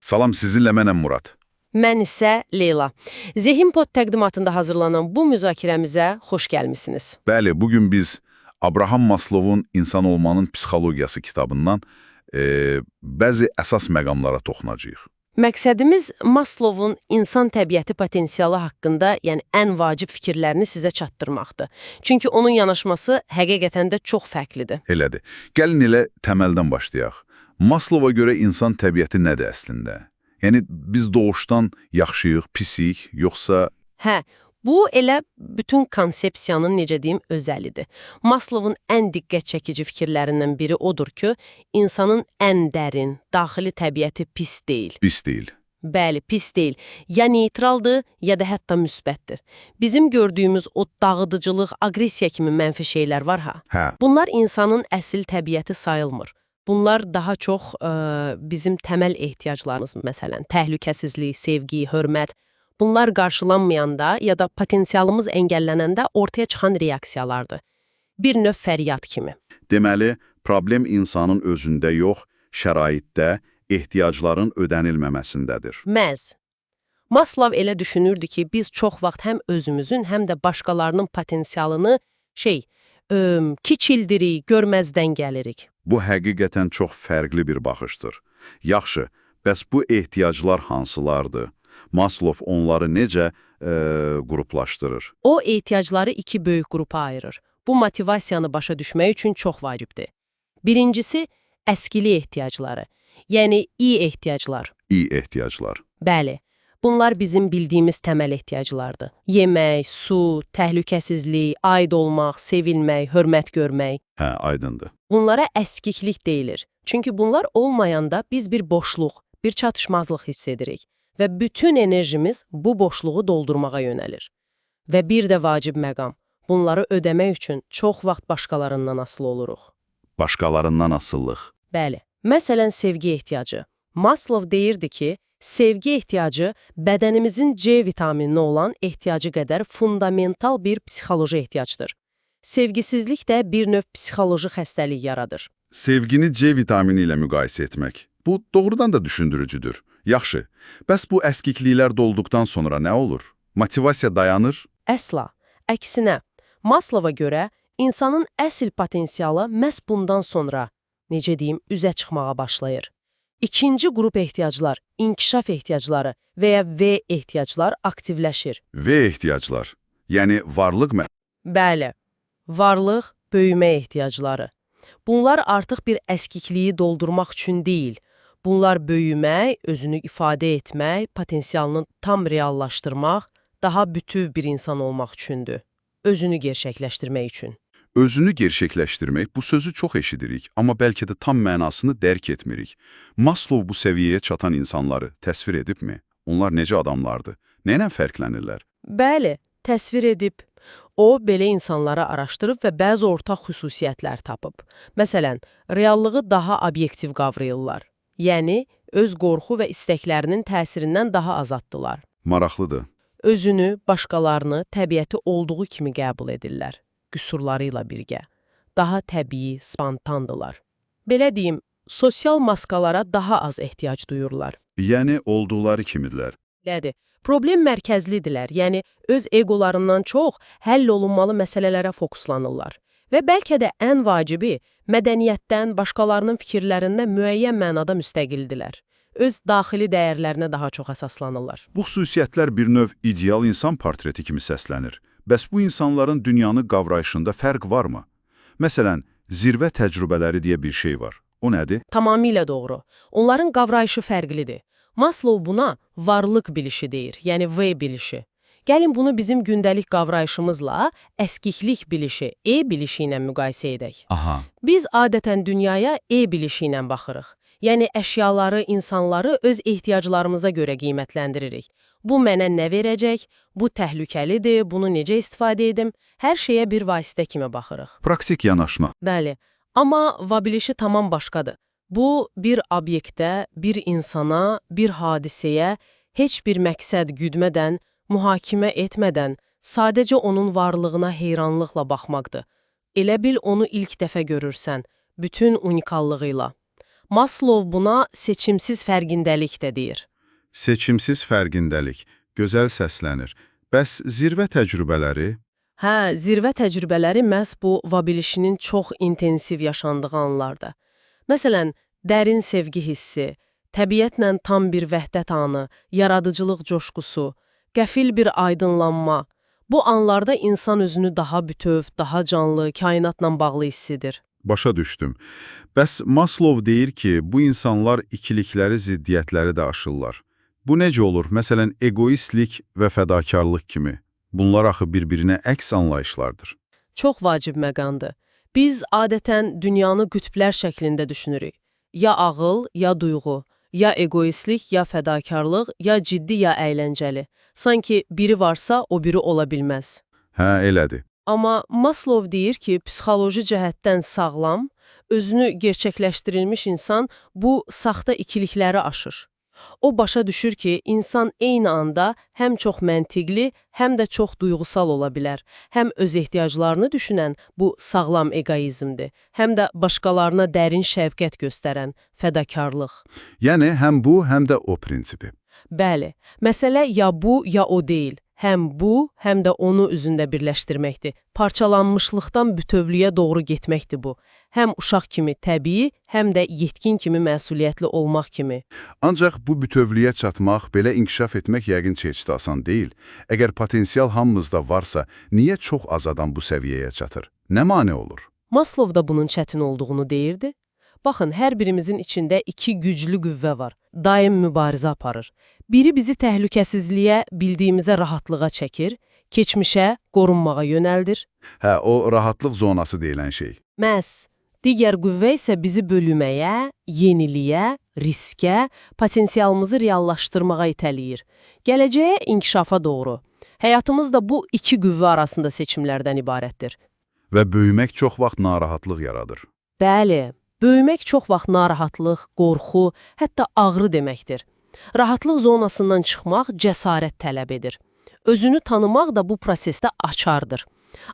Salam, sizinlə mənəm Murad. Mən isə Leyla. Zehin Pod təqdimatında hazırlanan bu müzakirəmizə xoş gəlmisiniz. Bəli, bugün biz Abraham Maslovun İnsan Olmanın Psixologiyası kitabından bəzi əsas məqamlara toxunacağıq. Məqsədimiz Maslovun insan təbiəti potensialı haqqında, yəni ən vacib fikirlərini sizə çatdırmaqdır. Çünki onun yanaşması həqiqətən də çox fərqlidir. Elədir. Gəlin elə təməldən başlayaq. Maslova görə insan təbiəti nədir əslində? Yəni biz doğuşdan yaxşıyıq, pisik, yoxsa Hə, bu elə bütün konsepsiyanın necə deyim özəlidir. Maslovun ən diqqət çəkici fikirlərindən biri odur ki, insanın ən dərin, daxili təbiəti pis deyil. Pis deyil? Bəli, pis deyil. Ya neytraldır, ya da hətta müsbətdir. Bizim gördüyümüz o dağıdıcılıq, aqressiya kimi mənfi şeylər var ha. Hə. Bunlar insanın əsl təbiəti sayılmır. Bunlar daha çox bizim təməl ehtiyaclarımız, məsələn, təhlükəsizlik, sevgi, hörmət. Bunlar qarşılanmayanda ya da potensialımız əngəllənəndə ortaya çıxan reaksiyalardır. Bir növ fəryad kimi. Deməli, problem insanın özündə yox, şəraitdə, ehtiyacların ödənilməməsindədir. Məhz. Maslov elə düşünürdü ki, biz çox vaxt həm özümüzün, həm də başqalarının potensialını kiçildirik, görməzdən gəlirik. Bu həqiqətən çox fərqli bir baxışdır. Yaxşı, bəs bu ehtiyaclar hansılardır? Maslov onları necə qruplaşdırır? O ehtiyacları iki böyük qrupa ayırır. Bu motivasiyanı başa düşmək üçün çox vacibdir. Birincisi, əskili ehtiyacları, yəni iyi ehtiyaclar. İyi ehtiyaclar. Bəli, bunlar bizim bildiyimiz təməl ehtiyaclardır. Yemək, su, təhlükəsizlik, aid olmaq, sevilmək, hörmət görmək. Hə, aydındır. Bunlara əskiklik deyilir. Çünki bunlar olmayanda biz bir boşluq, bir çatışmazlıq hiss edirik və bütün enerjimiz bu boşluğu doldurmağa yönəlir. Və bir də vacib məqam, bunları ödəmək üçün çox vaxt başqalarından asılı oluruq. Başqalarından asıllıq. Bəli, məsələn sevgi ehtiyacı. Maslov deyirdi ki, sevgi ehtiyacı bədənimizin C vitamininə olan ehtiyacı qədər fundamental bir psixoloji ehtiyacdır. Sevgisizlik də bir növ psixoloji xəstəlik yaradır. Sevgini C vitamini ilə müqayisə etmək. Bu doğrudan da düşündürücüdür. Yaxşı, bəs bu əskikliklər dolduqdan sonra nə olur? Motivasiya dayanır? Əsla. Əksinə, Maslova görə insanın əsl potensialı məhz bundan sonra, necə deyim, üzə çıxmağa başlayır. İkinci qrup ehtiyaclar, inkişaf ehtiyacları və ya V ehtiyaclar aktivləşir. V ehtiyaclar. Yəni varlıq mə? Bəli, varlıq, böyümə ehtiyacları. Bunlar artıq bir əskikliyi doldurmaq üçün deyil. Bunlar böyümək, özünü ifadə etmək, potensialını tam reallaşdırmaq, daha bütöv bir insan olmaq üçündür. Özünü gerçəkləşdirmək üçün. Özünü gerçəkləşdirmək, bu sözü çox eşidirik, amma bəlkə də tam mənasını dərk etmirik. Maslov bu səviyyəyə çatan insanları təsvir edibmi? Onlar necə adamlardır? Nə ilə fərqlənirlər? Bəli, təsvir edib. O, belə insanları araşdırıb və bəzi ortaq xüsusiyyətlər tapıb. Məsələn, reallığı daha obyektiv qavrayırlar. Yəni, öz qorxu və istəklərinin təsirindən daha azaddılar. Maraqlıdır. Özünü, başqalarını, təbiəti olduğu kimi qəbul edirlər, qüsurları ilə birgə. Daha təbii, spontandılar. Belə deyim, sosial maskalara daha az ehtiyac duyurlar. Yəni olduqları kimidirlər. Elədir. Problem mərkəzlidirlər, yəni öz egolarından çox həll olunmalı məsələlərə fokuslanırlar. Və bəlkə də ən vacibi, mədəniyyətdən, başqalarının fikirlərindən müəyyən mənada müstəqildirlər. Öz daxili dəyərlərinə daha çox əsaslanırlar. Bu xüsusiyyətlər bir növ ideal insan portreti kimi səslənir. Bəs bu insanların dünyanı qavrayışında fərq varmı? Məsələn, zirvə təcrübələri deyə bir şey var. O nədir? Tamamilə doğru. Onların qavrayışı fərqlidir. Maslov buna varlıq bilişi deyir, yəni V bilişi. Gəlin bunu bizim gündəlik qavrayışımızla əskiklik bilişi, E bilişi ilə müqayisə edək. Aha. Biz adətən dünyaya E bilişi ilə baxırıq. Yəni əşyaları, insanları öz ehtiyaclarımıza görə qiymətləndiririk. Bu mənə nə verəcək? Bu təhlükəlidir, bunu necə istifadə edim? Hər şeyə bir vasitə kimi baxırıq. Praktik yanaşma. Bəli, amma V bilişi tamam başqadır. Bu, bir obyektə, bir insana, bir hadisəyə heç bir məqsəd güdmədən, mühakimə etmədən, sadəcə onun varlığına heyranlıqla baxmaqdır. Elə bil onu ilk dəfə görürsən, bütün unikallığı ilə. Maslow buna seçimsiz fərqindəlik də deyir. Seçimsiz fərqindəlik. Gözəl səslənir. Bəs zirvə təcrübələri? Hə, zirvə təcrübələri məhz bu vabilişinin çox intensiv yaşandığı anlarda. Məsələn, dərin sevgi hissi, təbiətlə tam bir vəhdət anı, yaradıcılıq coşqusu, qəfil bir aydınlanma. Bu anlarda insan özünü daha bütöv, daha canlı, kainatla bağlı hiss edir. Başa düşdüm. Bəs Maslow deyir ki, bu insanlar ikilikləri, ziddiyyətləri də aşırlar. Bu necə olur? Məsələn, egoistlik və fədakarlıq kimi. Bunlar axı bir-birinə əks anlayışlardır. Çox vacib məqamdır. Biz adətən dünyanı qütblər şəklində düşünürük. Ya ağıl, ya duyğu, ya egoistlik, ya fədakarlıq, ya ciddi, ya əyləncəli. Sanki biri varsa, o biri ola bilməz. Hə, elədir. Amma Maslow deyir ki, psixoloji cəhətdən sağlam, özünü gerçəkləşdirilmiş insan bu saxta ikilikləri aşır. O başa düşür ki, insan eyni anda həm çox məntiqli, həm də çox duyğusal ola bilər. Həm öz ehtiyaclarını düşünən bu sağlam egoizmdir, həm də başqalarına dərin şəfqət göstərən fədakarlıq. Yəni həm bu, həm də o prinsipi. Bəli, məsələ ya bu, ya o deyil. Həm bu, həm də onu özündə birləşdirməkdir. Parçalanmışlıqdan bütövlüyə doğru getməkdir bu. Həm uşaq kimi təbii, həm də yetkin kimi məsuliyyətli olmaq kimi. Ancaq bu bütövlüyə çatmaq, belə inkişaf etmək yəqin ki, heç də asan deyil. Əgər potensial hamımızda varsa, niyə çox az adam bu səviyyəyə çatır? Nə mane olur? Maslow da bunun çətin olduğunu deyirdi. Baxın, hər birimizin içində iki güclü qüvvə var. Daim mübarizə aparır. Biri bizi təhlükəsizliyə, bildiyimizə rahatlığa çəkir, keçmişə, qorunmağa yönəldir. Hə, o rahatlıq zonası deyilən şey. Məhz digər qüvvə isə bizi bölünməyə, yeniliyə, riskə, potensialımızı reallaşdırmağa itələyir. Gələcəyə, inkişafa doğru. Həyatımız da bu iki qüvvə arasında seçimlərdən ibarətdir. Və böyümək çox vaxt narahatlıq yaradır. Bəli, böyümək çox vaxt narahatlıq, qorxu, hətta ağrı deməkdir. Rahatlıq zonasından çıxmaq cəsarət tələb edir. Özünü tanımaq da bu prosesdə açardır.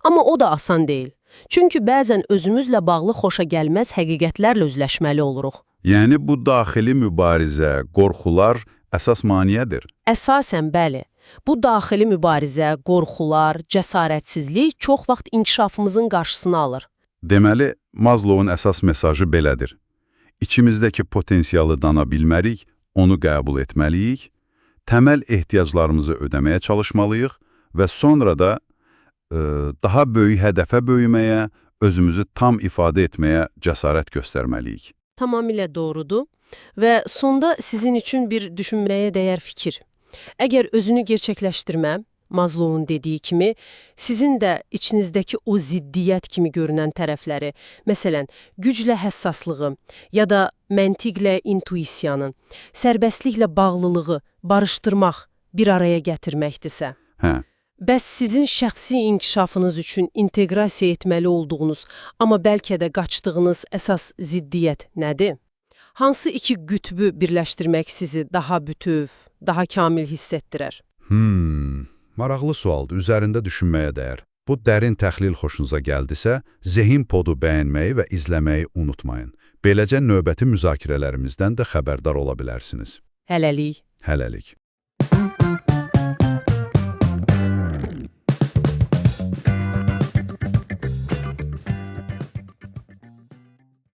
Amma o da asan deyil. Çünki bəzən özümüzlə bağlı xoşagəlməz həqiqətlərlə üzləşməli oluruq. Yəni bu daxili mübarizə, qorxular əsas maneədir. Əsasən bəli. Bu daxili mübarizə, qorxular, cəsarətsizlik çox vaxt inkişafımızın qarşısını alır. Deməli, Maslow'un əsas mesajı belədir. İçimizdəki potensialı dana bilmərik, onu qəbul etməliyik, təməl ehtiyaclarımızı ödəməyə çalışmalıyıq və sonra da daha böyük hədəfə böyüməyə, özümüzü tam ifadə etməyə cəsarət göstərməliyik. Tamamilə doğrudur. Və sonda sizin üçün bir düşünməyə dəyər fikir. Əgər özünü gerçəkləşdirmə, Maslow'un dediyi kimi, sizin də içinizdəki o ziddiyyət kimi görünən tərəfləri, məsələn, güclə həssaslığı ya da məntiqlə intuisiyanı, sərbəstliklə bağlılığı barışdırmaq, bir araya gətirməkdirsə, Hə. bəs sizin şəxsi inkişafınız üçün inteqrasiya etməli olduğunuz, amma bəlkə də qaçdığınız əsas ziddiyyət nədir? Hansı iki qütbü birləşdirmək sizi daha bütöv, daha kamil hiss etdirər? Maraqlı sualdır, üzərində düşünməyə dəyər. Bu dərin təhlil xoşunuza gəldisə, Zehin Podu bəyənməyi və izləməyi unutmayın. Beləcə növbəti müzakirələrimizdən də xəbərdar ola bilərsiniz. Hələlik. Hələlik.